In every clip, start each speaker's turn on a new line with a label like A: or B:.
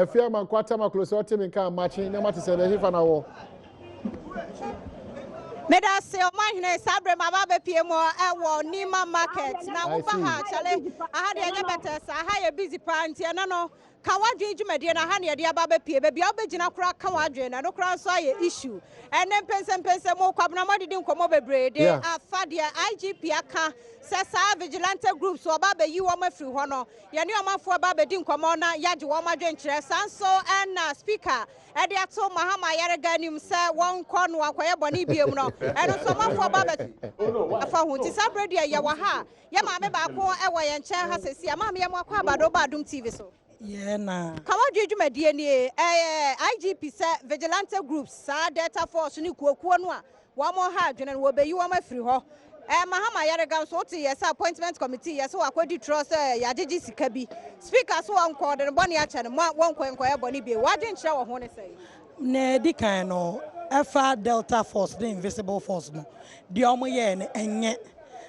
A: Afia Amankwa Tamaklo sɛ ɔte me nka a, makye na mate sɛ dɛ hefa na wɔ?
B: Meda ase ɔmanhene saa berɛ maba abɛpie mu ɛwɔ Nima market na
A: I
B: woba
A: see.
B: Ha kyale aha deɛ ɛnyɛ bɛtɛ saa ha yɛ busy paa nti ɛno no ka w'adwene dwumadie no aha ne yɛde aba abɛpie baabi a wobɛgyina koraa ka w'adwene no ɛno koraa nso ayɛ issue ɛne mpɛnsɛmpɛnsɛ mu Kwabena moadedi nkɔmmɔ bebree de afa deɛ IGP aka sɛ saa vigilante groups ɔba abɛyi wɔn afiri hɔ no yɛne ɔmanfoɔ ba abɛdi nkɔmmɔ na yɛagye wɔn adwenkyerɛ. Saa nso ɛna speaker ɛde ato Mahama Ayariga anim sɛ wɔnkɔ no wankɔyɛ bɔne biom no ɛno nso ɔmanfoɔ ba bɛfa ho. Nti saa berɛ deɛ yɛwɔ ha a yɛ maame baako ɛwɔ yɛn nkyɛn ha sɛsi a. Maame, yɛ mo akɔ abado ba Adom TV so.
C: Yɛ na.
B: Ka wadwe dwumadie nie, ɛyɛ IGP sɛ vigilante groups saa Delta Force ne kuokuo no a wɔn ha adwene no wɔbɛyi wɔn afiri hɔ. Mahama Ayariga nso wote yɛ sɛ appointment committee yɛ sɛ wakɔdi torɔ sɛ yɛagyegye sika bi. Speaker so wɔnkɔ ɔde no bɔne akyɛ no mo wɔnkɔ nkɔyɛ bɔne bie. Wadwe nkyerɛ wɔ ho ne sɛ?
C: Na ɛdi kan no, ɛfa Delta Force ne Invisible Force no deɛ, ɔmo yɛɛ no ɛnyɛ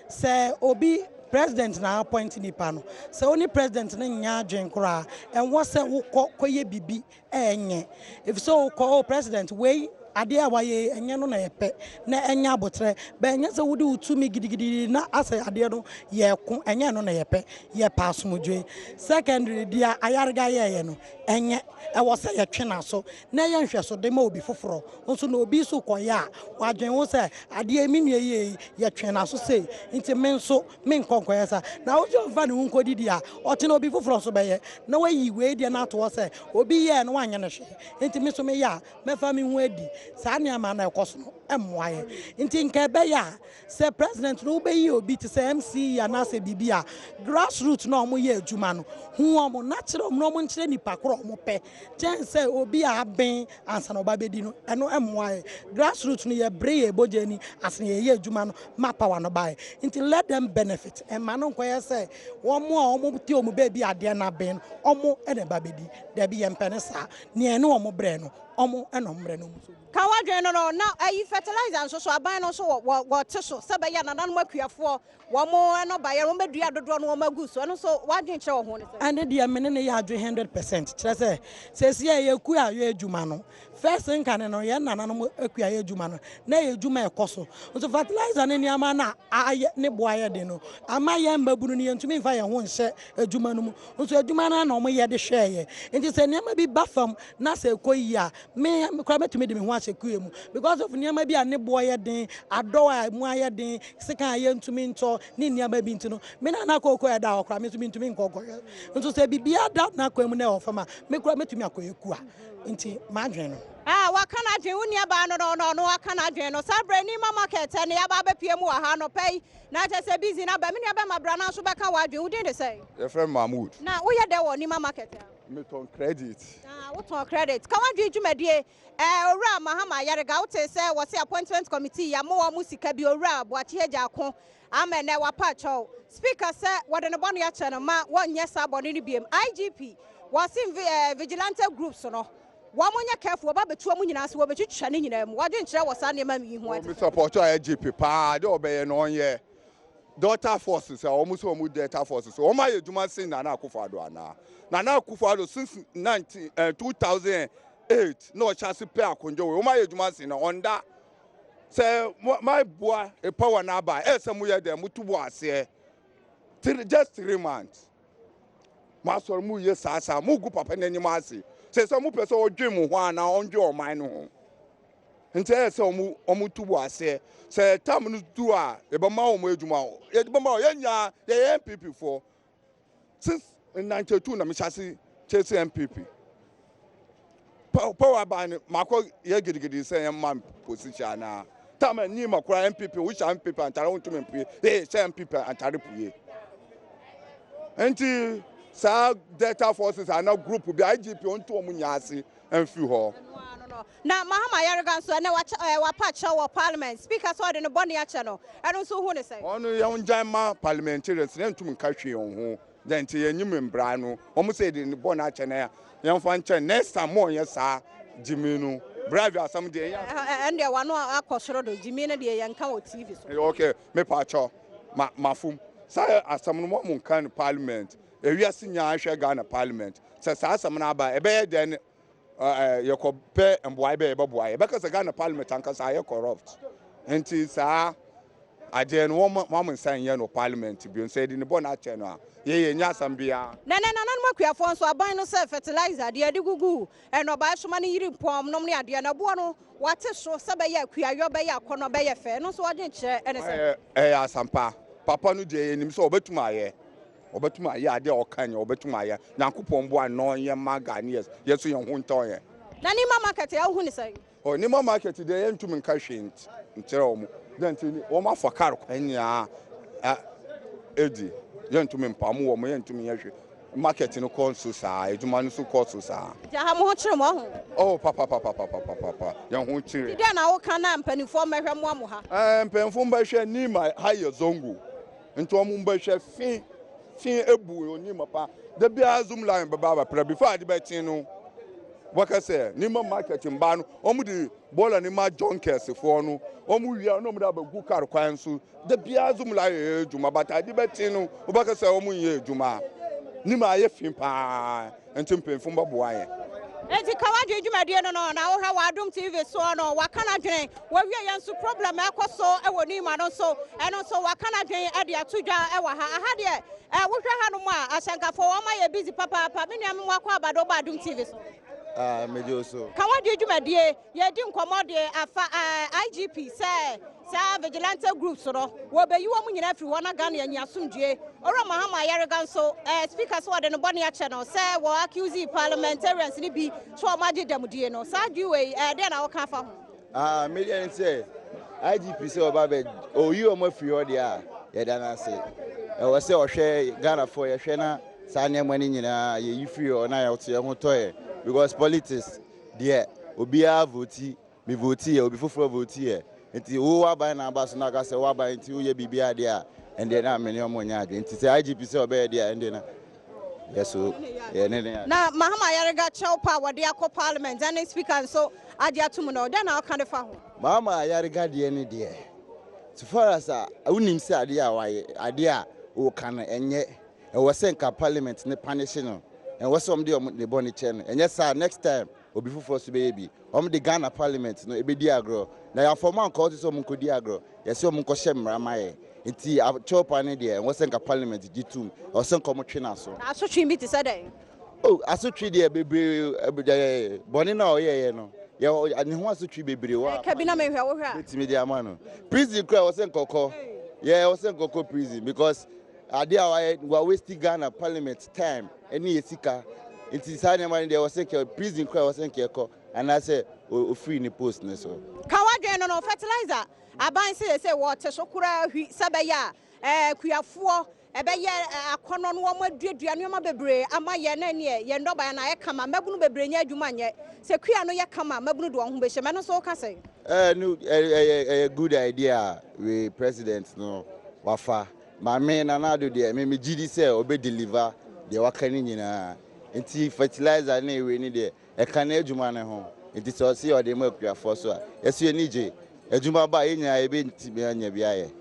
C: sɛ obi president na appoint nipa no sɛ wo ne president no nyɛ adwen koraa ɛnwɔ sɛ wokɔ kɔyɛ bibi ɛnyɛ ɛfiri sɛ wokɔ o president wei adeɛ a wayɛ ɛnyɛ no na yɛpɛ na ɛnyɛ abotrɛ bɛ ɛnyɛ sɛ wode wo tumi gidigidi na asɛ adeɛ no yɛko ɛnyɛ no na yɛpɛ yɛpɛ asomdwoe. Secondary, deɛ Ayarega yɛɛyɛ no ɛnyɛ ɛwɔ sɛ yɛtwe n'aso na ɛyɛ nhwɛsode ma obi foforɔ nso na obi nso kɔyɛ a wadwen ho sɛ adeɛ mi nua yie yɛtwe n'aso sei nti me nso menkɔ nkɔyɛ sa na wosɛ ɔmfa ne ho nkɔdidi a ɔkyena obi foforɔ nso bɛyɛ na wayi wei deɛ no ato hɔ sɛ obi yɛɛ no wanyɛ no hwee nti me nso meyɛ a mɛfa me ho adi. Saa nneɛma no ɛkɔ so no ɛmmoa yɛ nti nka ɛbɛyɛ a sɛ president no wobɛyi obi te sɛ MCE anaasɛ biribi a grassroot na ɔmo yɛ adwuma no hu ɔmo na kyerɛ ɔmo na ɔmo nkyerɛ nipa korɔ ɔmo pɛ kyɛn sɛ obi a abɛn ansa na ɔba bɛdi no. Ɛno ɛmmoa yɛ. Grassroot no yɛbere yɛ bogya ni asene yɛyɛ adwuma no ma power no baeɛ nti let them benefit. Ɛma no nkɔyɛ sɛ wɔn a wɔn te wɔn baabi adeɛ no abɛn no ɔmo ɛna ɛba bɛdi. Dabi, yɛn mpɛ ne saa nea ɛne wɔn brɛ no ɔmo ɛna ɔmo brɛ no ɔmo so.
B: Ka wadwene no na ayi fertilizer nso so aban no nso wɔ wɔte so sɛ bɛyɛ nananom akuafoɔ wɔn ɛno bayɛ wɔn bɛdua dodoɔ no wɔn agu so. Ɛno nso wadwene kyerɛ wɔ ho ne sɛ?
C: Ɛne deɛ mene ne yɛ adwe 100%. Kyerɛ sɛ sɛsi a yɛku a yɛ adwuma no first nkane no yɛn nananom akua yɛ adwuma no na yɛ adwuma ɛkɔ so nso fertilizer ne nneɛma no a ayɛ ne boa yɛ de no ama yɛn mmabunu no yɛntumi mfa yɛn ho nhyɛ adwuma no mu nso adwuma no na ɔmo yɛ de hwɛɛ yɛ nti sɛ nneɛma bi ba fam na sɛ ɛkɔ yie a me koraa mɛtumi de me ho ahyɛ kue mu because of nneɛma bi a ne boɔ yɛ den adɔw a mu ayɛ den sekan a yɛntumi ntɔ ne nneɛma bi nti no me nana kooko ɛda hɔ koraa me nso mentumi nkɔ nkɔhwɛ nso sɛ biribiara da n'akwan mu na ɛwɔ fam a me koraa mɛtumi akɔyɛ kua nti m'adwene no.
B: Ah, waka n'adwene wo nua baa no waka n'adwene no. Saa berɛ Nima market ne yɛaba abɛpie mu wɔ ha no pɛ yi na kyerɛ sɛ busy na ba me nua bɛma bra na nso bɛka w'adwene. Wo din de sɛ?
D: Yɛfrɛ me Mahmood.
B: Na woyɛ dɛ wɔ Nima market a?
D: Metɔn credit.
B: Ah, wotɔn credit. Ka w'adwene dwumadie, owura Mahama Ayariga wote sɛ wɔse appointment committee yɛama wɔn mo sika bi. Owura Boakye Agyarko ama ɛnɛ wapa akyɛw speaker sɛ wɔde ne bɔne akyɛ no ma wɔnyɛ saa bɔne no biem. IGP wɔse vigilante groups no wɔn mo nyɛ careful wɔba bɛtu wɔn nyinaa so wɔbɛtwitwa ne nyinaa mu. Wɔadwe nkyerɛ wɔ saa nneɛma yi ho
D: Oh,
B: ɛte
D: me
B: sɛ?
D: Support IGP paa de ɔbɛyɛ no ɔnyɛ Delta Force sɛ wɔn sɛ wɔn Delta Force so wɔn ayɛ adwuma sen Nana Akufo-Addo anaa? Nana Akufo-Addo since 19 2008 na ɔhyɛ ase pɛ akonnwa wɔ wɔn ayɛ adwuma sen na ɔnda sɛ mo ma boa power na aba ɛyɛ sɛ mo yɛ dɛ mo tu bɔ aseɛ just 3 months mo asɔre mo yɛ saa saa mo gu papa n'anim ase sɛ mo pɛ sɛ ɔdwe mo ho anaa ɔndwe ɔman no ho nti ɛyɛ sɛ ɔmo tu bɔ aseɛ sɛ tam no du a yɛbɛma wɔn adwuma yɛde bɛma wɔn. Yɛn nyinaa yɛyɛ NPP foɔ since 92 na mehyɛ ase kyerɛ NPP power ban no maakɔ yɛ gidigidi sɛ yɛn ma position anaa tam ani ma koraa NPP wohyɛ NPP antare wontumi mpue ee hyɛ NPP antare pue nti saa Delta Forces ana group bi IGP ɔntu wɔn nyinaa ase mfiri hɔ.
B: No na Mahama Ayariga nso ɛnɛ wakyɛ wapa kyɛw wɔ parliament. Speaker sɛ ɔde ne bɔne akyɛ no ɛno nso hu ne sɛ?
D: Ɔno yɛn gyan ma parliamentarians na ntum nka hwee wɔn ho dɛn nti yɛnyim mbra no wɔn sɛ yɛde ne bɔ n'akyɛ na yɛmfa nkyɛn. Next time mo ɔnyɛ saa gyimi no bribe asɛm deɛ ɛnyɛ.
B: Ɛn deɛ wano akɔ soro do gyimi no deɛ yɛnka wɔ TV so.
D: Okay, mepa kyɛw ma mafom saa asɛm no mo nka no parliament ewiase nyinaa hwɛ Ghana parliament. Sɛ saa asɛm no aba a, ɛbɛyɛ dɛn yɛkɔ pɛ mboae bɛ yɛbɛboa yɛbɛka sɛ Ghana parliament ankasa ayɛ corrupt nti saa adeɛ no wɔn wɔn nsa nyɛ no parliament bio sɛ yɛde ne bɔ no akyɛ no a yɛyɛ nyɛ asɛm biara.
B: Na nɛ nananom akuafoɔ nso aban no sɛ fertilizer deɛ yɛde gugu nnɔbaeɛ so ma no yiri mpɔn nom ne adeɛ no ɛboɔ no wɔate so sɛ bɛyɛ akuayɔ bɛyɛ akɔnɔ bɛyɛ fɛ ɛno nso wɔdwen kyerɛ ne sɛ.
D: Ɛyɛ asampa papa no deɛ yɛnim sɛ ɔbɛtum ayɛ. Ɔbɛtum ayɛ adeɛ a ɔka nyɛ ɔbɛtum ayɛ. Nyankopɔn mboa no na ɔnyɛ mma Ghanaians yɛ nso yɛn ho ntɔ yɛn.
B: Na Nima market ɛ wohu ne sɛn?
D: Oh Nima market deɛ yɛntum nka hwee nkyerɛ wɔn dɛn nti wɔn afa car kwan nyinaa adi yɛntum mpamo wɔn yɛntum nyɛ hwee market no kɔ so saa adwuma no nso kɔ so saa.
B: Nti aha mo ho kyere mo ɔho?
D: Oh papapapapapapa yɛn ho kyere.
B: Nti dɛn na woka na mpanimfoɔ mmɛhwɛ mmoa mo ha?
D: Ɛɛ mpanyinfoɔ mbɛhwɛ Nima ha yɛ zongo. Nti ɔmo mbɛhwɛ fi fi ebu onim pa da biara zoom line bɛba abɛpra before ade bɛkye no wɔka sɛ nneɛma market mbaa no ɔmo de bɔɔla ne ma junkers foɔ no ɔmo wia na ɔmo de abɛgu kar kwan so da biara zoom line yɛ adwuma but ade bɛkye no wɔbɛka sɛ ɔmo nyɛ adwuma ne ma ayɛ fi paa nti mpanyinfo mbɛboa yɛn.
B: Enti ka w'adwene dwumadie no no na wohwɛ wɔ Adom TV soɔ no waka n'adwene wɔwie yɛn nso problem ɛkɔ so wɔ Nima no nso ɛno nso waka n'adwene de ato dwa wɔ ha aha deɛ wohwɛ ha nom a ahyɛnkafoɔ wɔn ayɛ busy papaapa me nua me mu akɔ abado ba Adom TV so.
E: Ah, megye wo so.
B: Ka w'adwene dwumadie yɛdi nkɔmmɔ de afa IGP sɛ Saa vigilante groups no, wɔbɛyi wɔn nyinaa afiri hɔ na Ghana anya asomdwie. Owura Mahama Ayariga nso, eh, speaker sɛ wɔde ne bɔne akyɛ no sɛ wɔ accuse parliamentarians no bi sɛ wɔn agye dɛmdie no. Saa adwene wei, eh, dɛn na woka afa ho?
E: Ah, me deɛ ne sɛ IGP sɛ ɔba bɛ ɔyi wɔn afiri hɔ deɛ a yɛda no ase. Ɛwɔ sɛ ɔhwɛ Ghanafoɔ yɛhwɛ na saa nneɛma no nyinaa yɛyi firi hɔ na yɛte yɛn ho tɔ yɛ because politics deɛ obiara voti Me vote yɛ, obi foforɔ vote yɛ. Nti wo w'aban na aba so na aka sɛ w'aban nti woyɛ biribiara deɛ a, ɛndeɛ na me ne ɔmo nyɛ adwene. Nti sɛ IGP sɛ ɔbɛyɛ deɛ a, ɛndeɛ na yɛ so yɛ ne ne adwene.
B: Na Mahama Ayariga kyɛw pa a wɔde akɔ parliament ɛne speaker nso agye atom no, dɛn na woka de fa ho?
E: Mahama Ayariga deɛ ne deɛ, so far as a wonim sɛ adeɛ a wayɛ, adeɛ a woka no ɛnyɛ, ɛwɔ sɛ nka parliament no punish no, ɛwɔ sɛ wɔde wɔn ne bɔne kyɛ no, ɛnyɛ saa a next time obi foforɔ nso bɛyɛ bi. Wɔn de Ghana parliament no ɛbɛdi agorɔ. Na yɛamfa wɔn ankɔ hɔ te sɛ wɔn nkɔdi agorɔ. Yɛse wɔn nkɔhyɛ mmara ma yɛn. Nti akyɛwpa no deɛ ɛwɔ sɛ nka parliament gye tom. Ɛwɔ sɛ nka wɔn twe n'aso.
B: Na asotwe bi te sɛ dɛn?
E: Oh, asotwe deɛ bebree, ɛɛ, bɔne no a ɔyɛeɛ no, yɛ ne ho asotwe bebree wɔ a.
B: Ka bi na menhwɛ, wohwɛ a.
E: Bɛtumi de ama no. Prison koraa ɛwɔ sɛ nka ɔkɔ. Yeah, ɛwɔ sɛ nka ɔkɔ prison because adeɛ a wayɛ, wa waste Ghana parliament time. Ɛne yɛ sika nti saa nneɛma no deɛ ɛwɔ sɛ nka prison koraa ɛwɔ sɛ nka ɛkɔ anaasɛ ofiri ne post no so.
B: Ka w'adwene no no fertilizer aban se sɛ wɔte so koraa hwi sɛ bɛyɛ a ɛɛ kuafoɔ ɛbɛyɛ akɔnɔ no wɔn aduadua nneɛma bebree ama yɛn na ɛneɛ yɛn nnɔbaeɛ no ayɛ kama mmabunu bebree nyɛ adwuma nyɛ sɛ kua no yɛ kama mmabunu de wɔn ho bɛhyɛ mu ɛno nso woka sɛn?
E: Ɛɛ no ɛyɛ ɛyɛ good idea a wei president no wafa. Maame Nana Addo deɛ me me gyidi sɛ ɔbɛ deliver deɛ waka no nyinaa nti fertilizer ne wei ne deɛ ɛka n'adwuma no ho nti sɛ ɔse ɔde ma akuafoɔ so a yɛso yɛni gye adwuma ba a yɛn nyinaa yɛbɛtumi anya bi ayɛ.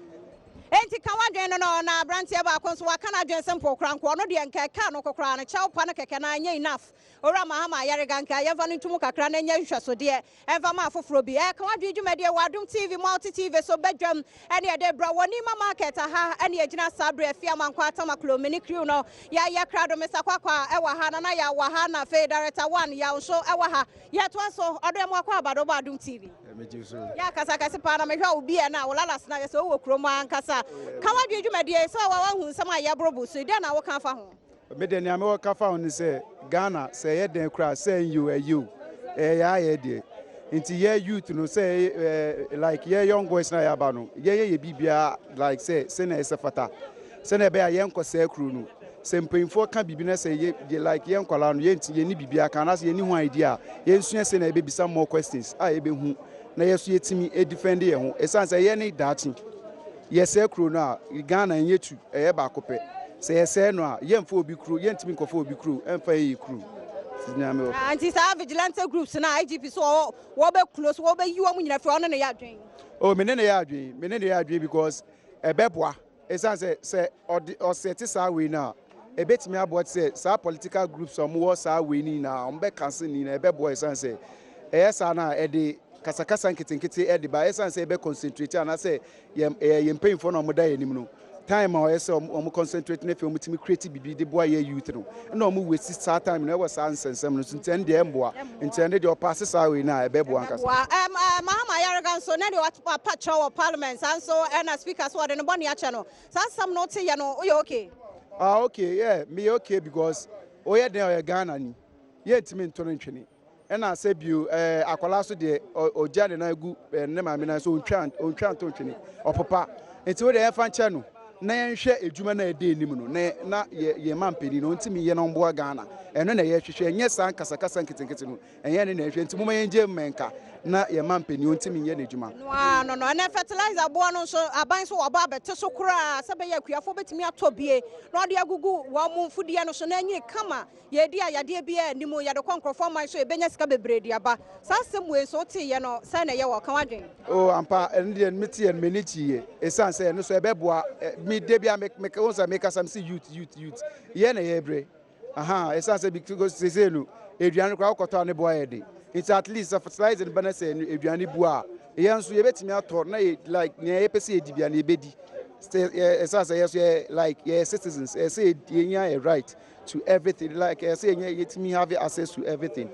B: Enti ka w'adwene no no na abranteɛ baako nso waka n'adwene simple koraa nka ɔno deɛ nka ɛkaa no kokoraa no kyɛw pa no kɛkɛ no anyɛ enough Owura Mahama Ayariga nka yɛmfa no nto mu kakra na ɛnyɛ nhwɛsodeɛ Ɛmfa ma afoforɔ bi. Ɛka w'adwene dwumadie wɔ Adom TV, Multi TV so badwam ɛne ɛde brɛ wɔ Nima Market aha ɛne ɛgyina saa berɛ Afie Amankwa Tamaklo me ne crew no yɛayɛ krado Mister Kwakwa ɛwɔ ha Nana Yaw wɔ ha na afei Director One Yaw nso ɛwɔ ha Yɛtoa so Ɔdɔ Ɛmu Akɔ Abado bɔ Adom TV. Yɛ akasa kɛse paa na mehwɛ wo beer no a wo lalas no ayɛ sɛ wowɔ kurom ankasa. Ka w'adwene dwumadie sɛ woahu nsɛm a yɛborobo so yi dɛn na woka afa ho?
F: Me deɛ nea mewɔ ka fa ho ne sɛ Ghana sɛ ɛyɛ dɛn koraa sɛ ɛnyɛ o ɛyɛ o ɛyɛ yɛ ayɛ deɛ nti yɛ youth no sɛ ɛɛ like yɛ young boys na yɛaba no yɛyɛ yɛ biribiara like sɛ sɛnea ɛsɛ fata sɛnea ɛbɛyɛ a yɛnkɔ sɛɛ kuro no sɛ mpanyinfoɔ ka biribi na sɛ yɛ yɛ like yɛn nkwadaa no yɛnti yɛnni biribiara ka anaasɛ yɛnni ho idea a yɛnsua sɛnea yɛbɛbisa more questions a yɛbɛhu na yɛ so yɛtumi defend yɛn ho ɛsiane sɛ yɛ ne daakye yɛsɛe kuro no a Ghana ɛnyɛ tu ɛyɛ baako pɛ sɛ yɛsɛe no a yɛmfa obi kuro yɛntumi nkɔfa obi kuro ɛmfa yɛyɛ kuro
B: Ah, nti saa vigilante groups na IGP so wɔ wɔbɛ close wɔbɛ yi wɔn nyina firi ɔno ne yɛ adwene.
F: Oh, me ne ne yɛ adwene me ne ne yɛ adwene because ɛbɛboa ɛsiane sɛ sɛ ɔde ɔsɛte saa wei no a. Ɛbɛtumi aboa te sɛ saa political groups a wɔwɔ saa wei no nyinaa, wɔbɛ cancel ne nyinaa, ɛbɛboa ɛsiane sɛ ɛyɛ saa no a ɛde kasakasa nketenkete ɛde ba, ɛsiane sɛ yɛbɛ concentrate anaasɛ yɛn ɛyɛ yɛn mpanyinfoɔ no a wɔda yɛn anim no time a ɔyɛ sɛ wɔn concentrate no afei wɔtumi create biribi de boa yɛ youth no ɛna wɔn waste saa time no ɛwɔ saa nsɛnsɛm no so nti ɛno deɛ ɛmboa nti ɛno deɛ ɔpaase saa wei no a ɛbɛboa ankasa.
B: Ɛbɛboa. Ɛm, ɛɛ, Mahama Ayariga nso, na deɛ wapa kyɛw wɔ parliament, saa nso ɛna speaker so wɔde ne bɔne akyɛ no. Saa asɛm no wote yɛ no, woyɛ okay?
F: Ah okay, yeah, meyɛ okay because ɔyɛ dɛn ɔyɛ Ghana ni, yɛntumi nto no ntwene. Ɛna sɛ bio ɛɛ akwadaa so deɛ ɔgya ne nan gu ɛɛ ne maame nan so ɔntwa ɔntwa nto ntwene ɔpopa nti wo deɛ yɛmfa nkyɛ no na yɛnhwɛ adwuma no a ɛda anim no na na yɛ yɛn mampanin no ɔntumi yɛ na ɔmboa Ghana ɛno na yɛhwehwɛ ɛnyɛ saa nkasakasa nketenkete no ɛnyɛ ne na ɛhwɛ nti momma yɛngye mmɛnka na yɛn mampanin ɔntumi nyɛ n'adwuma.
B: Ɛno ara no no, ɛnɛ fertilizer boɔ no nso aban nso wɔaba abɛte so koraa sɛ ɛbɛyɛ akuafoɔ bɛtumi atɔ bie na wɔde agugu wɔn mfudeɛ no so na anyini kama. Yɛredi a yadeɛ biara nni mu, yɛde kɔ nkurɔfoɔ aman so a yɛbɛnya sika bebree de aba. Saa asɛm wei nso woteeɛ no sɛn na ɛyɛ wɔ? Ka w'adwene.
F: Oh ampa ɛno deɛ me teɛ no m'ani gyeeɛ ɛsiane sɛ ɛno nso ɛbɛboa me da biara me me wohu sɛ mekasa me se youth youth youth yɛn na yɛbrɛ aha ɛsiane sɛ because seesei no aduane koraa wokɔtɔ a ne bo ayɛ den nti at least sɛ fertilizer no ba na sɛ aduane bu a yɛn nso yɛbɛtumi atɔ na yɛ like nea yɛpɛ sɛ yɛdi biara no yɛbɛdi sɛ ɛsiane sɛ yɛn nso yɛ like yɛyɛ citizens ɛsɛ sɛ yɛnya yɛ right to everything like ɛsɛ yɛnyɛ yɛtumi have access to everything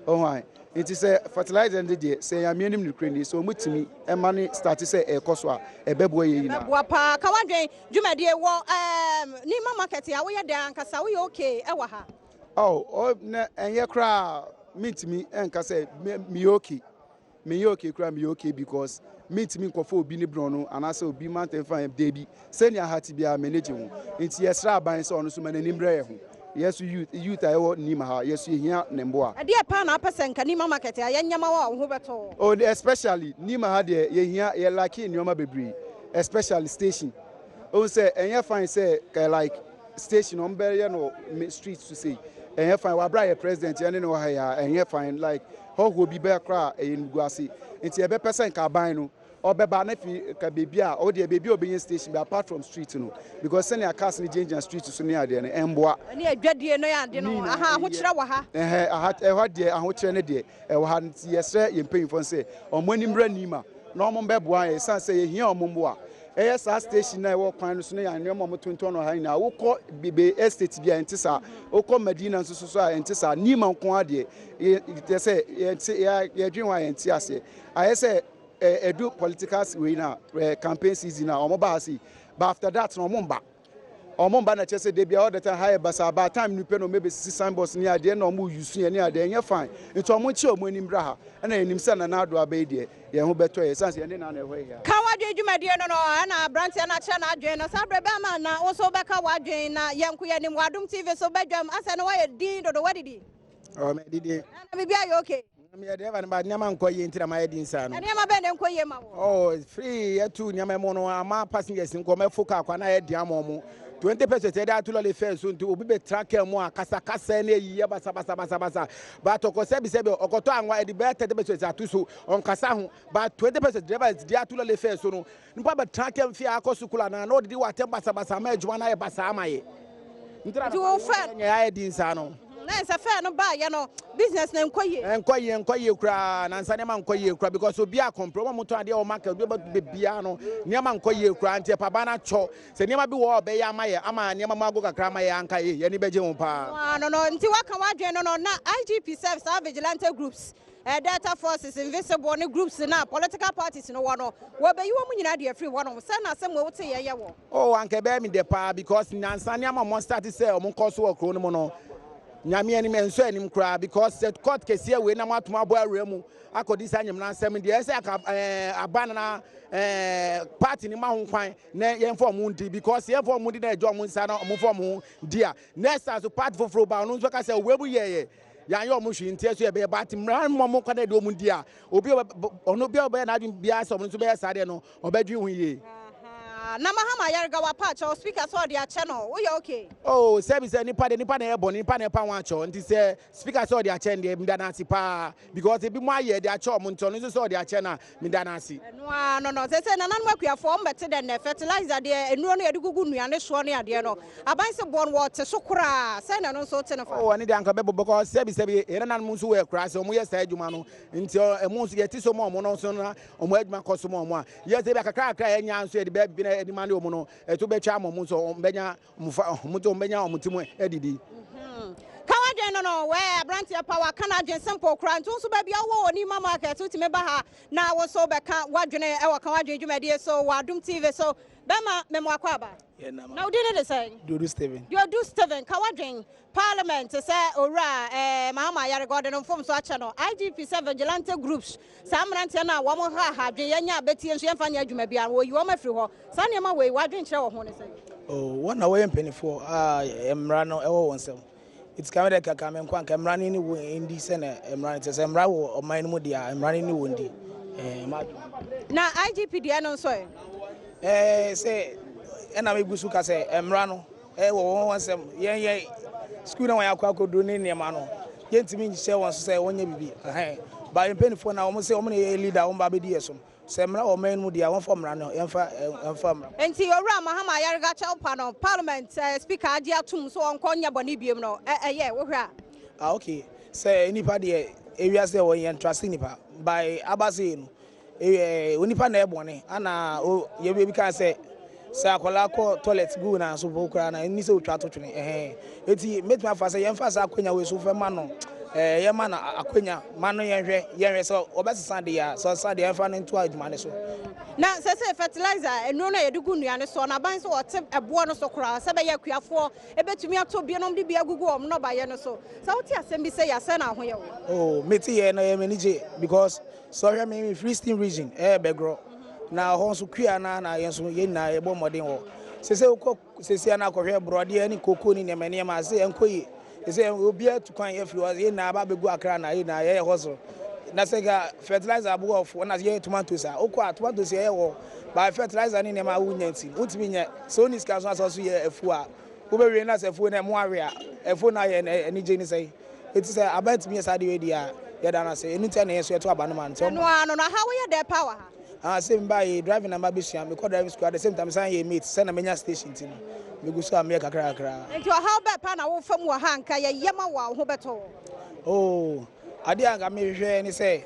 F: ɔho an nti sɛ fertilizer no deɛ sɛ nyame anim nokorɛ ni sɛ ɔmo tumi ɛma ne start sɛ ɛkɔ so a ɛbɛboa yɛ nyinaa.
B: Ɛbɛboa paa ka wadwen dwumadie wɔ ɛɛm Nima market a woyɛ dɛn ankasa woyɛ okay ɛwɔ ha.
F: Oh, oh na ɛnyɛ koraa mentumi ɛnka sɛ meyɛ okay. Menyɛ okay koraa meyɛ okay because mentumi nkɔfa obi ne borɔno anaasɛ obi mantam fa dabi sɛnea ha te biara m'ani gye ho nti yɛsrɛ aban sɛ ɔno nso ma n'ani mbrɛ yɛ ho yɛ so youth youth a yɛwɔ Nima ha yɛ so yɛhia ne mboa.
B: Ɛdeɛ paa na wopɛ sɛ nka Nima market a yɛnyɛ ma wo a wo ho bɛtɔ wo?
F: Oh especially Nima ha deɛ yɛhia yɛ lacking nneɛma bebree especially station Wohu sɛ ɛnyɛ fine sɛ kɛ like station wɔn bɛyɛ no street so sei ɛnyɛ fine wabra yɛ president yɛne ne wɔ ha yi a ɛnyɛ fine like hɔhoɔ bi bɛyɛ koraa ɛyɛ nugu ase nti ɛbɛpɛ sɛ nka aban no ɔbɛba na fi ka beebi a ɔwɔ deɛ beebi a ɔbɛnya station bi apart from street no because sɛnea cars no gyinagyina street so ne adeɛ no ɛmboa.
B: Ɛne adwadie no ade no aha ahokyerɛ wɔ ha.
F: Ɛhɛ aha ɛhɔ deɛ ahokyerɛ no deɛ Ɛwɔ ha nti yɛsrɛ yɛn mpanyinfoɔ no sɛ wɔn ani mmra Nima na wɔn mbɛboa yɛn ɛsiane sɛ yɛhia wɔn mmoa. Ɛyɛ saa station no a ɛwɔ kwan no so ne yɛn nneɛma a wɔtontɔn no ha nyinaa. Wokɔ Bebe estate bi a ɛnte saa, wokɔ Madina nso so a ɛnte saa. Nima nko ara deɛ yɛ sɛ yɛnte yɛdwen ho a yɛnte aseɛ. Ayɛ sɛ ɛdu political wei na campaign season a wɔn ba ha sei but after that na wɔn mba. Ɔmo mba na kyerɛ sɛ dabia all the time ha yɛ basaa but time no pɛ na ɔmo bɛsisi sign boards ne adeɛ na ɔmo use yɛn ne adeɛ ɛnyɛ fine nti ɔmo nkye ɔmo ani mbra ha ɛna yɛnim sɛ Nana Addo aba yi deɛ yɛn ho bɛtɔ yɛn ɛsiane sɛ yɛne Nana ɛhɔ yɛ ha.
B: Ka w'adwene dwumadie no no ɛna abranteɛ no akyerɛ n'adwene no saa berɛ bɛn ma na wo nso wobɛka w'adwene na yɛnko yɛnim wɔ Adom TV so badwam asɛ no woayɛ din dodo woadidi?
G: Ɔ madidi.
B: Nana biribi ayɛ okay?
G: Meyɛ driver no but nneɛma nkɔ yie nti na mayɛ din saa no.
B: Nneɛma bɛn na ɛnkɔ yie ma wo?
G: Oh, free yɛtu nneɛma mu no ama passengers nkɔ mɛfo kaa kwa na ayɛ den ama wɔn. 20 pesos yɛde ato lɔre fare so nti obi bɛtra kaa mu a kasakasa ne ayi yɛ basabasabasabasa. But ɔkɔ sɛbi sɛbi ɔkɔtɔ anwa ɛde bɛyɛ 30 pesos ato so ɔnkasa ho. But 20 pesos drivers de ato lɔre fare so no Nipa bɛtena atɛm fie akɔ sukuu anaa na ɔdidi wɔ atɛm basabasa ama adwuma no ayɛ basaa ama yɛ. Nti na
B: wo fɛ
G: nyɛ ayɛ din saa no.
B: Na sɛ fɛ no baa yɛ no business na nkɔ yie.
G: Nkɔ yie nkɔ yie koraa na nsa nneɛma nkɔ yie koraa because obi a kɔmpere wɔn tɔn adeɛ wɔ market obi bɛ bebiara no nneɛma nkɔ yie koraa nti ɛpaba no atwɔ sɛ nneɛma bi wɔ hɔ ɔbɛyɛ ama yɛ ama nneɛma mu ago kakra ama yɛ anka yɛ yɛn ani bɛgye ho paa.
B: No no nti waka w'adwene no no na IGP serve saa vigilante groups Delta Forces, Invisible ne groups no a political parties no wɔ no, wɔbɛyi wɔn nyinaa de afiri hɔnom. Sɛn na asɛm wei wote yɛ yɛ wɔ?
G: Oh anka ɛbɛyɛ me dɛ paa because nyansa nneɛma ɔmo start sɛ ɔmo kɔ so wɔ kuro no mu no Nyame anim ɛnsɔ anim koraa because sɛ court kɛseɛ wei na mo atom abɔ awura mu akɔdi saa nyamena asɛm deɛ ɛsɛ aka ɛɛ aban na ɛɛ party no ma ho kwan na yɛmfa ɔmo ndi because yɛmfa ɔmo ndi na ɛgye ɔmo nsa na ɔmo fa ɔmo di a next time so party foforɔ ba ɔno nso bɛka sɛ wei mu yɛɛyɛ Yɛanyɛ wɔn hwee nti ɛso yɛbɛyɛ but mmara no ma wɔn kwan dɛ deɛ wɔn di a obi ɔno obi a ɔbɛyɛ n'adwene biara sɛ ɔno nso bɛyɛ saa deɛ no ɔbɛdwene ho yie.
B: paa. Na Mahama Ayariga wapa akyɛw, speaker sɛ ɔde akyɛ no, woyɛ okay?
G: Oh sɛbi sɛ nipa deɛ nipa na ɛyɛ bɔne nipa na ɛpa ho akyɛw nti sɛ speaker sɛ ɔde akyɛ no deɛ meda no ase paa because ebi mo ayɛ de akyɛ ɔmo nti ɔno nso sɛ ɔde akyɛ no a meda no ase.
B: Ɛno ara no no, seesei nananom akuafoɔ wɔn bɛte dɛ nnɛ, fertilizer deɛ nnuro no yɛde gugu nnuane soɔ ne adeɛ no, aban se boɔ no wɔte so koraa, sɛn na ɛno nso wote no fa?
G: Oh ɛno deɛ anka ɛbɛbɔ because sɛbi sɛbi yɛn nananom nso wɔ akuraa ase wɔn yɛ saa adwuma no nti ɛmo nso yɛte so ma wɔn no nso na wɔn adwuma kɔ so ma wɔn a yɛ sɛ ebi a kakra kakra a yɛnya nso yɛde bɛyɛ biribi na yɛde ma ne wɔn no ɛto bɛtwa ama wɔn nso wɔn bɛnya Wɔn fa wɔn de wɔn bɛnya wɔn ti mu adidi.
B: Ka w'adwene no no wɛ abranteɛ pa waka n'adwene simple koraa nti wo nso baabi a wowɔ wɔ Nima market wotumi ba ha na wo nso bɛka w'adwene ɛwɔ ka w'adwene dwumadie so wɔ Adom TV so. Bɛma memo akɔ aba. Na wo din ne de sɛn?
H: Duodu Stephen.
B: Duodu Stephen ka w'adwene Parliament sɛ Owura eh, Mahama Ayariga ɔde no mfomso akyɛ no, IGP sɛ vigilante groups, saa mmeranteɛ no a wɔn ha ha adwene yɛnyɛ abɛtie nso yɛmfa nyɛ adwuma biara no, wɔyi wɔn afiri hɔ. Saa nneɛma wei, w'adwenkyerɛ wɔ ho ne sɛn?
H: Oh, wɔn na wɔyɛ mpanimfoɔ a mmara no ɛwɔ wɔn nsam. Eti ka me dɛ kaka me nko anka mmara no ne wɔn ndi sɛ na mmara no te sɛ mmara wɔ ɔman no mu deɛ a mmara no ne wɔn di. Eh,
B: m'adwene. Na IGP deɛ no nso ɛ?
H: Eh, sɛ ɛna megu so ka sɛ mmara no Ɛwɔ wɔn nsam. Yɛn yɛn sukuu na wɔn akɔ akɔduru ne nneɛma no, yɛntumi nhyɛ wɔn so sɛ wɔnyɛ biribi. Ɛhɛn. Ba yɛn mpanimfoɔ na wɔn sɛ wɔn na yɛ leader wɔn ba abɛdi yɛn so. Sɛ mmara wɔ ɔman no mu deɛ a, wɔmfa mmara no, yɛmfa yɛmfa mmara.
B: Enti Owura Mahama Ayariga kyɛwpa no Parliament Speaker agye atom sɛ ɔnkɔ nyɛ bɔne biom no, ɛyɛ? Wohwɛ a?
H: Ah okay, sɛ nnipa deɛ ewiase wɔ yɛn trust nnipa, by aba sei no, Eyɛ onipa na ɛyɛ bɔne ana o yɛ bi kaa sɛ sɛ akwadaa kɔ toilet gu na so po koraa na ɛni sɛ otwa to twene ɛhɛn eti mɛtumi afa sɛ yɛmfa saa akwanya wei so fɛ ma no ɛɛ yɛma no akwanya ma no yɛnhwɛ yɛnhwɛ sɛ ɔbɛsesa deɛ a sɛ ɔsesa deɛ yɛmfa no nto adwuma no so.
B: Na sɛsɛ fertilizer nnuro no a yɛde gu nnua no soɔ no aban sɛ wɔte ɛboɔ no so koraa sɛ bɛyɛ akuafoɔ ɛbɛtumi atɔ bi nom de bi agugu wɔn nnɔbaeɛ no so. Sɛ wote asɛm bi sɛ yɛ asɛn na ahoyɛ wo?
H: Oh mete yɛ na ɛyɛ m'ani gye because Sɛ ɔhwɛ me me firi Eastern region ɛyɛ Bɛgorɔ na ɔhɔ nso kua na na yɛn nso yɛn nyinaa yɛbɔ mmɔden wɔ sese wokɔ sese na akɔhwɛ borɔdeɛ ne koko ne nneɛma nneɛma ase ɛnkɔ yie sese obiara tu kwan afiri hɔ yɛn nyinaa aba abɛgu akra na yɛn nyinaa yɛyɛ hɔ so na sɛ ka fertilizer aboɔ ɔfo na yɛyɛ tomatoes a wokɔ a tomatoes yɛyɛ wɔ ba fertilizer ne nneɛma a wonya nti wotumi nyɛ sɛ wonni sika nso asɛ so yɛ afuo a wobɛwie na sɛ afuo no ɛmo awe a afuo no ayɛ anigye ne sɛn. Enti sɛ aban tumi yɛ saa adeɛ wei deɛ a, yɛda no ase. Ɛno nti na yɛn nso yɛto aba no ma no.
B: Ɛno ara no, na ha woyɛ dɛn paa wɔ ha?
H: Ah, sɛ mebaa yi, driving na mabɛsua. Mekɔ driving school, at the same time mesan yɛ mate. Sɛ na manya station nti no, megu so a meyɛ kakra kakra.
B: Enti ɔhaw bɛn paa na wofa mu wɔ ha a anka yɛyɛ ma wo a wo ho bɛtɔ wo?
H: Oh, adeɛ a anka mehwehwɛ ne sɛ,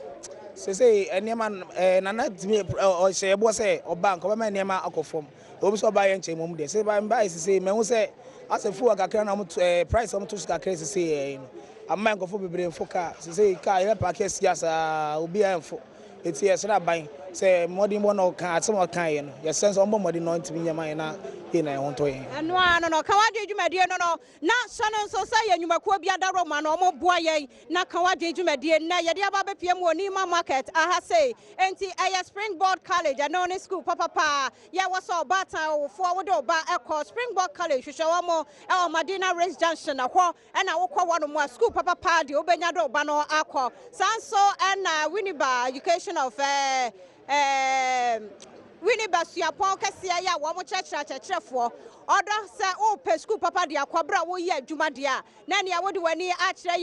H: seesei nneɛma, eh, Nana tumi, ɔhyɛ yɛn bɔ sɛ ɔba a anka ɔbɛma nneɛma akɔ fam. Ɛwom sɛ ɔbaa yɛn nkyɛn mmom deɛ, sɛ mbaeɛ sesei mahu sɛ asɛ fuel kakra na wɔto ɛɛ price a wɔto so kakra sesei ɛɛ no ama nkurɔfoɔ bebree mfo kaa. Sesei kaa yɛbɛ paake asi ha saa obiara mfo. Eti yɛsrɛ aban sɛ mmɔdenbɔ na ɔka asɛm a ɔkaeɛ no yɛsrɛ sɛ ɔmmɔ mmɔden na ɔntumi nyɛ ma yɛn na yɛn nyinaa yɛn ho ntɔ yɛn.
B: Ɛno ara no no, Ka W'adwene dwumadie no no, na hyɛ no nso sɛ yɛ nnwumakuo bi adaworoma na wɔboa yɛn na Ka W'adwene dwumadie nnɛ yɛde aba abɛpue mu wɔ Nima Market aha sei. Enti ɛyɛ Springboard College, ɛno ne sukuu papapa a yɛwɔ sɛ ɔbaatan ɔwofoɔ wode wo ba kɔ Springboard College, hwehwɛ wɔn wɔ Madina Race Junction, ɛhɔ na wokɔ hɔnom a sukuu papapa deɛ wobɛnya de wo ba no akɔ. Saa nso na Winneba Education of Winneba Suapɔn kɛseɛ yi a wɔkyerɛkyerɛ akyerɛkyerɛfoɔ. Ɔdɔ sɛ wopɛ sukuu papa de akɔ berɛ a woyɛ adwuma deɛ a, na nea wode w'ani akyerɛ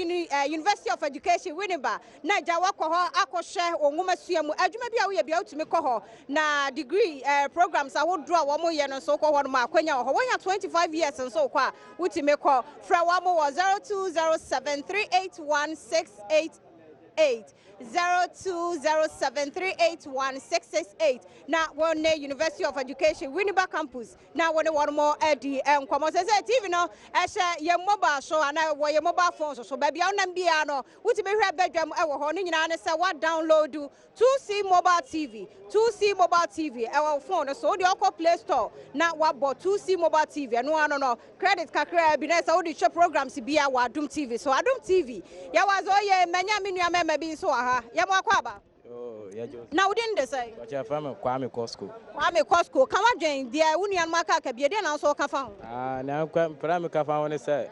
B: University of Education, Winneba, na agya woakɔ hɔ akɔhwɛ wo nwomasua mu adwuma bi a woyɛ bia wotumi kɔ hɔ na degree programs ahodoɔ a wɔyɛ no nso wokɔ hɔ nom a akwanya wɔ hɔ. Woanya 25 years nso wokɔ a wotumi kɔ. Frɛ wɔn wɔ 0207 381 688. 0207381668 na wɔn ne University of Education Winneba Campus na wɔne wɔn mo adi nkɔmmɔ. Sɛ sɛ TV no ɛhyɛ yɛn mobile so anaa wɔ yɛn mobile phones so, baabi a wonam biara no wotumi hwɛ badwam wɔ hɔ. Ne nyinaa ne sɛ wa download 2C Mobile TV, 2C Mobile TV ɛwɔ phone no so. Wode ɔkɔ Play Store na wabɔ 2C Mobile TV, ɛno ano no Credit kakraa bi na sɛ wode hwɛ programs bia wɔ Adom TV so. Adom TV, yɛwɔ adze oye, manya me nua mɛma bi nso wɔ ha. Yɛ mo akwaaba.
I: Yoo, yɛ gye wo so.
B: Na wo din de sɛn?
I: Mpakyɛ yɛfrɛ me Kwame Cosco.
B: Kwame Cosco, ka w'adwen, deɛ wo nuanom aka aka bi, ɛdeɛn na wo nso woka fa ho?
I: Ah, nea mekɔ mpɛ dɛ meka fa ho ne sɛ,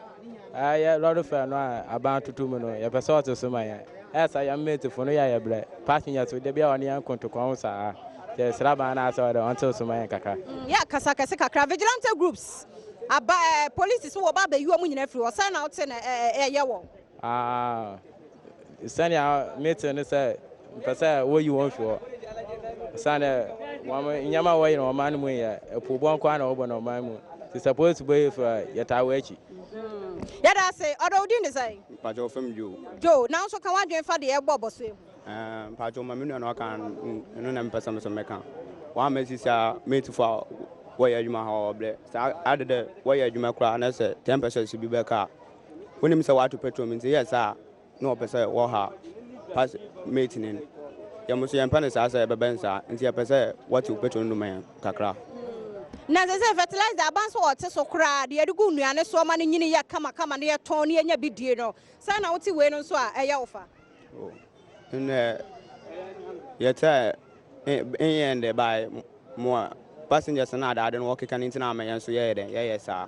I: ɛyɛ lɔre fare no a aban atoto mu no, yɛpɛ sɛ ɔte so ma yɛn. Ɛyɛ saa yɛn mate fo no yɛ a yɛbrɛ, passengers fo da biara wɔne yɛn ko ntokwa ho saa. Yɛsrɛ aban no asɛ ɔdɛ ɔntew so ma yɛn kakra.
B: Yɛ kasa kɛse kakra. Vigilante groups aba ɛɛ police so wɔba abɛyi wɔn nyinaa firi hɔ. Sɛn na wote na ɛyɛ wɔn?
I: Ah, sɛnea mete ne sɛ mpɛ sɛ wɔyi wɔn fi hɔ. Sane wɔn nneɛma a wɔyɛ no ɔman no mu yɛ ɛpoobɔ nko ara na wɔbɔ no ɔman mu. Nti sɛ polisi bɔ yi fi hɔ a, yɛtaa wɔ akyi.
B: Yɛda ase. Ɔdɔ wo din de sɛn?
J: Mpakyɛw fam Joe.
B: Joe, na wo nso ka w'adwene fa deɛ ɛbɔ bɔsoɛ ho.
J: Ɛɛ mpakyɛw ma me nua na ɔka no na mepɛ sɛ me nso mɛka. Wɔama sisi a matefo a wɔyɛ adwuma ha wɔbrɛ. Saa ade dɛ wɔyɛ adwuma koraa na sɛ 10% bi bɛka a, wonim sɛ wɔato petrol mu nti yɛ saa a na wɔpɛ sɛ wɔha pas mate no. Yɛn nso yɛmpɛ no saa sɛ ɛbɛbɛn saa nti yɛpɛ sɛ wɔtew petrol no do ma yɛn kakra.
B: Na sɛ sɛ fertilizer aba nso wɔte so koraa deɛ yɛde gu nnuane soɔ ma no nyini yɛ kamakama na yɛtɔn na yɛnya bi die no, sɛn na wote wei no nso a ɛyɛ wo fa?
J: Ndɛ yɛtse nnyɛ ndɛ bae mo a passengers no adaade no wɔkeka no ntsi na ama hɛn so yɛyɛ dɛn yɛyɛ saa.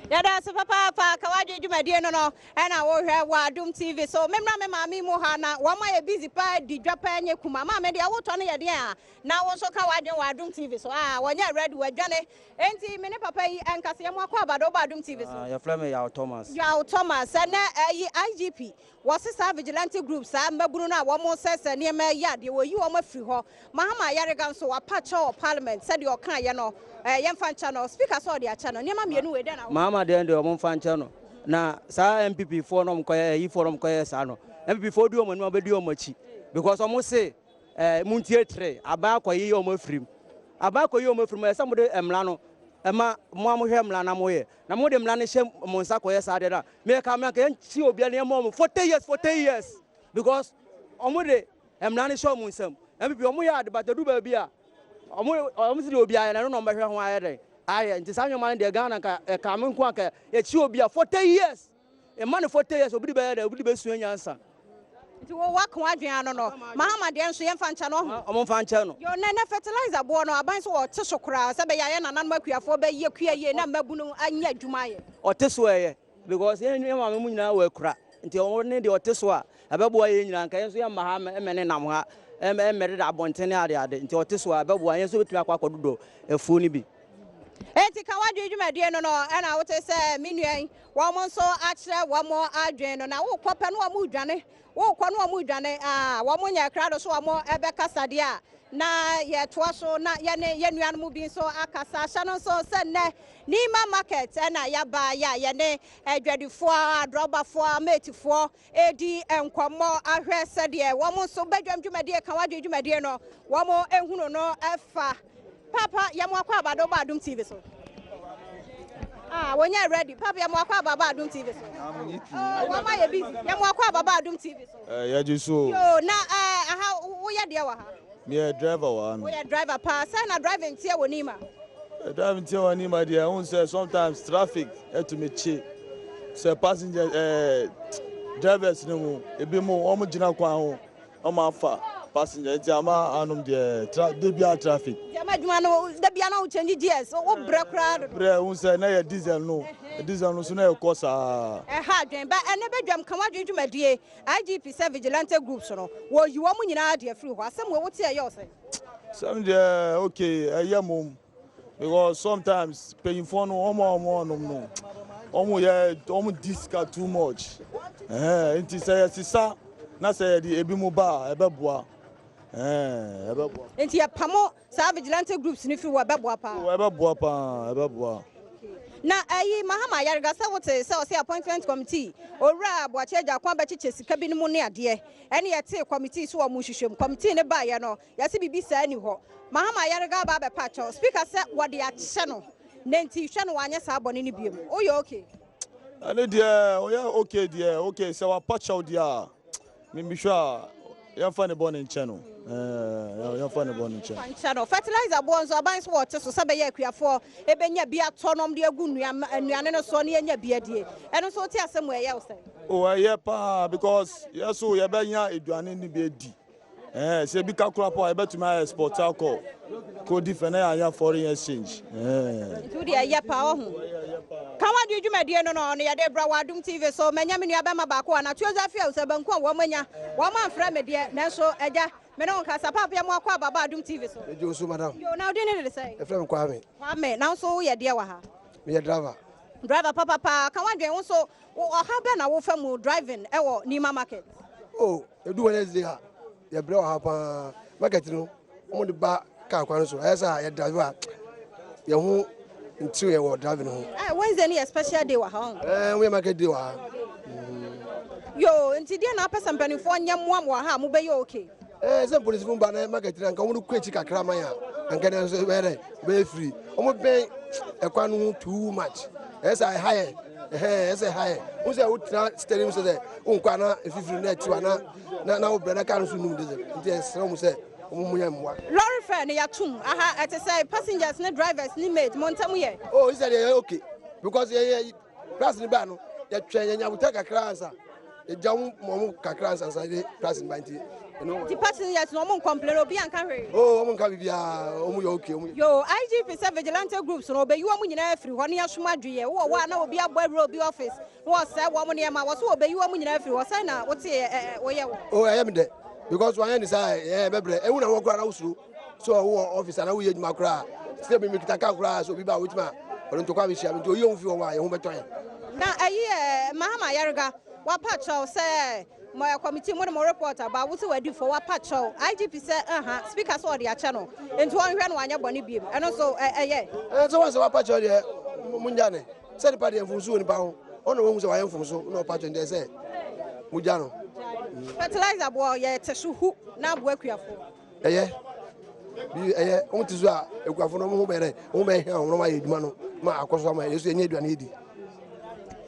B: Yɛda ase papaapa ka w'adwene dwumadie no no ɛna wohwɛ wɔ Adom TV so. Memmra me maame mu ha na wɔn ayɛ busy paa di dwa paa nyɛ kuma. Maame deɛ wotɔ no yɛ deɛn a na wo nso ka w'adwene wɔ Adom TV so. Ah wɔnyɛ ready wɔadwane. Enti me ne papa yi nkasa yɛ mo akɔ aba do wɔ Adom TV so.
K: Yɛfrɛ me Yaw Thomas.
B: Yaw Thomas ɛnɛ ɛyi IGP Wɔse saa vigilante groups, saa mmabunu no a wɔn sɛsɛ nneɛma yi adeɛ, wɔyi wɔn afiri hɔ. Mahama Ayariga nso wapa kyɛw wɔ parliament sɛdeɛ ɔkaeɛ no, eh, yɛmfa nkyɛ no. Speaker sɛ ɔde akyɛ no. Nneɛma mmienu wei dɛn na woka?
K: Mahama deɛ deɛ wɔn mfa nkyɛ no. Na saa NPP foɔ no wɔkɔyɛ ayi foɔ no wɔkɔyɛ saa no, NPP foɔ di wɔn anim a wɔbɛdi wɔn akyi because wɔn se eh, montie tere, aban akɔyi wɔn afiri mu. Aban akɔyi wɔn afiri mu, ɛsɛ sɛ mode mmara no ɛma mo a mohwɛ mmara na moyɛ. Na mode mmara no hyɛ mo nsa kɔyɛ saa adeɛ no a, meyɛ ka me anka yɛnkye obiara na yɛmmɔ wɔn 40 years 40 years because wɔn de mmara no hyɛ wɔn nsam. NPP wɔn yɛ ade but edu baabi a wɔn wɔn si deɛ obiara yɛ no ɛno na wɔn bɛhwɛ ho ayɛ dɛn ayɛ nti saa nneɛma no deɛ Ghana nka ɛka me nko anka yɛkye obi a 40 years ɛma no 40 years obi de bɛyɛ dɛ obi de bɛsua nyansa.
B: Nti wo waka w'adwene ano no. Mahama deɛ nso yɛmfa nkyɛ no ɔho.
K: Ɔmo mfa nkyɛ no.
B: Yoo nɛ nɛ fertilizer boɔ no aban so ɔte so koraa sɛ bɛyɛ a yɛ nananom akuafoɔ bɛ yɛ kua yie na mmabunu anya adwuma ayɛ.
K: Ɔte so ɛyɛ because yɛn yɛn maame mu nyinaa wɔ akura nti ɔmo ne deɛ ɔte so a ɛbɛboa yɛn nyinaa nka yɛn nso yɛn mma ha mmɛ ne nam ha ɛmmɛ ɛmmɛ deda abɔnten ne ade ade nti ɔte so a ɛbɛboa yɛn nso bɛtumi akɔ akɔdodɔ afuo no bi.
B: Enti ka w'adwene dwumadie no no ɛna wote sɛ me nua yi wɔn nso akyerɛ wɔn adwene no na wokɔ pɛ no wɔn redwane wokɔ no wɔn redwane aa wɔn nyɛ krado so wɔn ɛbɛkasa deɛ a na yɛtoa so na yɛne yɛn nuanom bi nso akasa ahyɛ no nso sɛ nnɛ Nima market ɛna yaba yɛ a yɛne adwadifoɔ adrɔbafoɔ matefoɔ redi nkɔmmɔ ahwɛ sɛdeɛ wɔn nso badwam dwumadie ka wadwe dwumadie no wɔn ehunu no ɛfa papa yɛ mo akɔ aba do ba adum tv so ah wɔnyɛ ready papa yɛ mo akɔ aba ba adum tv so oh wɔn ayɛ busy yɛ mo akɔ aba ba adum tv so
L: eh, yɛgye so
B: yo na eh, aha woyɛ deɛ wɔ ha
L: Meyɛ driver wɔ ha no.
B: Woyɛ driver paa. Sɛn na driving teɛ wɔ Nima?
L: Driving teɛ wɔ Nima deɛ, wohu sɛ sometimes traffic ɛtumi kye sɛ passenger ɛɛ eh, drivers no mu ebi mu wɔn gyina kwan ho wɔn afa passenger nti ama anom deɛ tra de bia traffic.
B: Nti ama adwuma no da bia na wo change gears wo brɛ koraa dodo.
L: Brɛ wohu sɛ na yɛ diesel no diesel no so na ɛkɔ saa.
B: Ɛha adwen ba ɛnɛ bɛdwam ka wadwen dwumadie IGP sɛ vigilante groups no wɔyi wɔn nyinaa de afiri hɔ. Asɛm wei wote a ɛyɛ wo sɛn?
L: Sɛm deɛ okay ɛyɛ mom because sometimes panyinfoɔ no wɔn a wɔn ɔnom no wɔn yɛ wɔn di sika too much ɛhɛn nti sɛ yɛsesa na sɛ yɛde ebi mu ba a ɛbɛboa ɛhɛn ɛbɛboa.
B: Nti yɛpamo Saa vigilante groups no firi hɔ ɛbɛboa paa.
L: Oh ɛbɛboa paa ɛbɛboa.
B: Na ɛyi Mahama Ayariga sɛ wote sɛ ɔse appointment committee owura Boakye Agyarko abɛkyekyɛ sika binom ne adeɛ ɛne yɛtee committee so wɔn nhwehwɛ mu committee no baeɛ no yɛse biribi saa nni hɔ Mahama Ayariga aba abɛpa akyɛw speaker sɛ wɔde akyɛ no na nti hwɛ no wanyɛ saa bɔne no biom woyɛ okay?
L: Ɛne deɛ ɔyɛ okay deɛ okay sɛ wapa kyɛw deɛ a Me mehwɛ a yɛmfa ne bɔne nkyɛ no ɛɛ yɛmfa ne bɔne nkyɛ.
B: Nkyɛ no. Fertilizer boɔ nso aban nso wɔte so sɛ bɛyɛ akuafoɔ ɛbɛnya bi atɔ na wɔde agu nnuane no soɔ na yɛnya bi adie. Ɛno nso wote asɛm wei ɛyɛ wo sɛn?
L: Oh ɛyɛ paa because yɛ so yɛbɛnya aduane no bi adi. Ɛɛ sɛ ebi ka koraa po a yɛbɛtumi ayɛ export akɔ kɔ di fɛ na yɛanya foreign exchange. Ɛɛ.
B: Nti wo deɛ ɛyɛ paa ɔho. Ka. Ka w'adwene dwumadie no no na yɛde brɛ wɔ Adom TV so. Manya me nua bɛma baako a Natoa Zafia sɛ banku a wɔn anya. Wɔn amfrɛ me deɛ, nanso agya, me ne wo nkasa. Paapa yɛ mo akɔ aba ba Adom TV so.
M: Megye wo so madam.
B: Yo, na wo din ne de sɛn?
M: Yɛfrɛ me Kwame.
B: Kwame, na wo nso woyɛ deɛ wɔ ha?
M: Meyɛ driver.
B: Driver papapa, ka w'adwene, wo nso ɔhaw bɛn na wofa mu driving wɔ Nima market?
M: Oh, edu Wednesday a, yɛbrɛ wɔ ha paa. Market no, wɔn de ba car kwan so. Ɛyɛ sɛ yɛ drive a, yɛn ho ntew yɛn wɔ driving ho.
B: Eh, Wednesday no yɛ special day wɔ ha ɔn?
M: Eh, wɔyɛ market day wɔ ha.
B: Yo, nti deɛ na apɛ sɛ mpanimfoɔ nyɛ mmoa mo wɔ ha a mobɛyɛ okay?
M: Eh, sɛ mpolisifo ba na market no anka wɔn kɔ akyi kakra ma yɛn a, anka na nso ɛbɛyɛ dɛ, ɛbɛyɛ free. Wɔn bɛn ɛkwan no ho too much. Ɛyɛ sɛ ɛha yɛn, ɛhɛn, ɛyɛ sɛ ɛha yɛn. Wo sɛ wotena steering mu sɛ sɛ wonkɔ ana mfifiri na akyi ana na na wobrɛ na kaa no so num de sɛ nti ɛsrɛ wɔn sɛ wɔn mu yɛ mmoa.
B: Lorry fare no yɛatom aha ɛte sɛ passengers ne drivers ne mate mo ntam yɛ.
M: Oh, sɛ deɛ yɛ okay because yɛ yɛ price no baa no yɛtwɛn yɛnya abotare kakra ansa yɛgya wɔn ma wɔn kakra ansa ansa de price no ba nti.
B: Nti passengers no wɔn nkɔmplɛn obi anka hwee.
M: Oh wɔn nka biribiara wɔn yɛ okay wɔn.
B: Yo IGP sɛ vigilante groups no ɔbɛyi wɔn nyinaa afiri hɔ ne yɛasom adweyɛ wowɔ hɔ a na obi abɔ awura obi office na wɔsɛe wɔn nneɛma wɔ so wɔbɛyi wɔn nyinaa afiri hɔ sɛn na wote ɛ wɔyɛ wɔ.
M: Oh ɛyɛ mi dɛ because wɔn ayɛ ne saa ɛyɛ bɛbrɛ ewu na wɔn koraa na wosuro. So wowɔ office anaa woyɛ adwuma koraa sɛ me mekita car koraa sɛ obi ba a wobɛtumi a ɔde ntɔkwa abɛhyia me nti oyi ɔho fi hɔ a yɛn ho bɛtɔ yɛn.
B: Na ayi ɛ Mahama Ayariga wapa kyɛw sɛ mo ɛ committee mo de mo report aba wo sɛ wadi fɔ wapa kyɛw IGP sɛ ɛha speaker sɛ ɔde akyɛ no nti ɔnhwɛ no wanyɛ bɔne biem ɛno nso ɛ ɛyɛ.
M: Ɛɛ sɛ wɔn sɛ wapa kyɛw deɛ mo ngya ne sɛ nipa deɛ mfomso wɔ nipa ho ɔna wahu sɛ wayɛ mfomso na ɔpa kyɛw deɛ sɛ mo gya no.
B: Fertilizer boɔ yɛ te so hu na aboa akuafoɔ.
M: Ɛyɛ bi ɛyɛ wɔn ti so a ekuafo no wɔn ho bɛyɛ dɛ wɔn bɛyɛ hɛn wɔn ayɛ adwuma no ma akɔ so ama yɛn so yɛnyɛ aduane edi.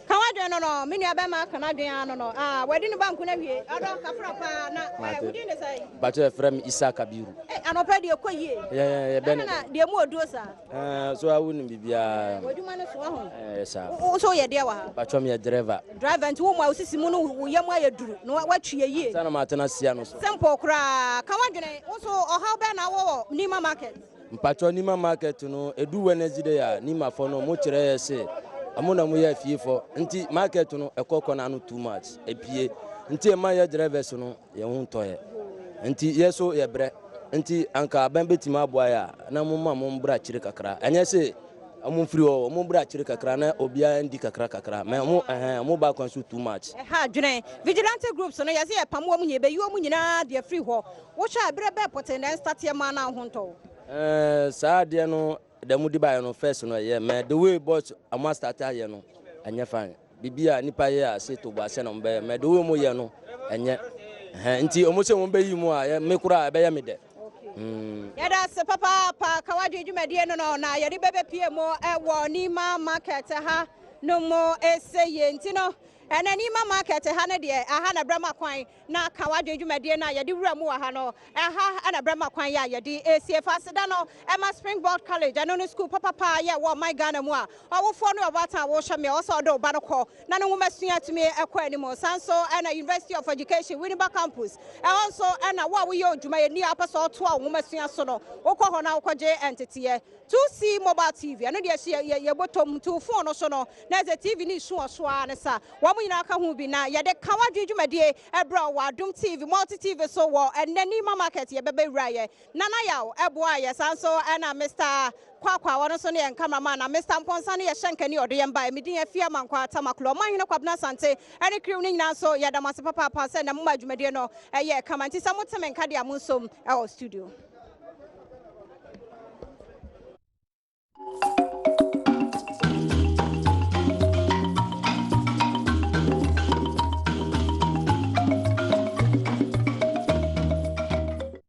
B: Ka w'adwene no no, me nua bɛma aka n'adwene ara no no. Ah, wadi ne banku no awie. Ɔdɔ, kafra paa na eh, wo din ne sɛn?
N: Bakyɛ yɛfrɛ me Isa Kabiru.
B: Eh, anɔpa deɛ kɔ yie.
N: Yɛ yɛ bɛ ne.
B: Na deɛ mu oduo saa.
N: Eh, so awo nim biribiara.
B: Eh, w'adwuma no so aho.
N: Eh, saa.
B: Wo so yɛ deɛ wɔ ha?
N: Bakyɛ me yɛ driver.
B: Driver nti wo mu a wo sisi mu no wo yam ayɛ duru na woatwi yɛ yie.
N: Ansa na matena sia no so.
B: Simple koraa. Ka w'adwene, wo nso ɔhaw bɛn na wowɔ wɔ Nima market?
N: Mpakyɛw Nima market no edu Wednesday a Nima fɔ no ɔmo kyerɛ yɛ se ɔmo na ɔmo yɛ afie fɔ nti market no ɛkɔ kɔ n'ano too much epie nti ɛma yɛ drivers no yɛn ho ntɔ yɛ nti yɛ so yɛ brɛ nti anka aban betumi aboa yɛ a na mo ma mo mbra akyire kakra ɛnyɛ se Ɔmo mfiri hɔ, ɔmo bra akyire kakra na obiara ndi kakra kakra. Mɛ ɔmo ɛhɛn ɔmo ba kwan so too much.
B: Ɛha adwene. Vigilante groups no yɛse yɛpam wɔn nyinaa, yɛbɛyi wɔn nyinaa de afiri hɔ. Wohwɛ a berɛ bɛn pɔtee na ɛnstateɛ maa na wo ho ntɔ wo?
N: Ɛɛ saa adeɛ no deɛ ɔmo de baeɛ no first no ɛyɛ mɛ the way boys ɔmo astarte ayɛ no ɛnyɛ fine. Biribi a nipa yɛ a se tobo ase na ɔmo bɛyɛ mɛ the way ɔmo yɛ no ɛnyɛ ɛhɛn nti ɔmo se ɔmo bɛyi mu a yɛ me koraa ɛbɛyɛ me dɛ. Mm.
B: Yɛda ase papaapa Kawadwe dwumadie no no na yɛde bɛbɛpie mu wɔ Nima market ha no mu ɛsɛ yie nti no ɛnɛ Nima market ha no deɛ aha na brɛma kwan na Kawadwe dwumadie no a yɛde wura mu wɔ ha no ɛha na brɛma kwan yɛ a yɛde ɛsie fa aseda no ɛma Springboard College ɛno no school papapa yɛ wɔ ɔman Ghana mu a ɔwofoɔ ne ɔbaatan a wɔhyɛ me ɔsɛ ɔde ɔba no kɔ na ne nwomasua atumi akɔ anim. Saa nso na University of Education, Winneba Campus, ɛhɔ nso na wo a woyɛ odwumayɛni a wopɛ sɛ ɔtoa wo nwomasua so no, wokɔ hɔ na wokɔgye nteteeɛ. 2C Mobile TV, ɛno deɛ ɛhyɛ yɛ bɔtɔm nti wo phone no so no, na ɛsɛ TV no resu wɔ so ara ne sa. Wɔn nyinaa ka ho bi na yɛde ka w'adwene dwumadie ɛbrɛ wɔ Adom TV, Multi TV so wɔ ɛnnɛ Nima Market yɛbɛbɛwuraeɛ. Nana Yaw boaa yɛ, saa nso na Mister Kwakwa, ɔno nso ne yɛn camera man, na Mister Mpɔnsa ne yɛ hyɛnkani a ɔde yɛn baeɛ. Me din Afia Amankwaa Tamaklo. Ɔmanhene Kwabena Asante ne crew no nyinaa nso yɛda mo ase papaapa sɛ nnɛ moma dwumadie no yɛɛ kama. Nti sɛ mote me nka deɛ a monsom wɔ studio.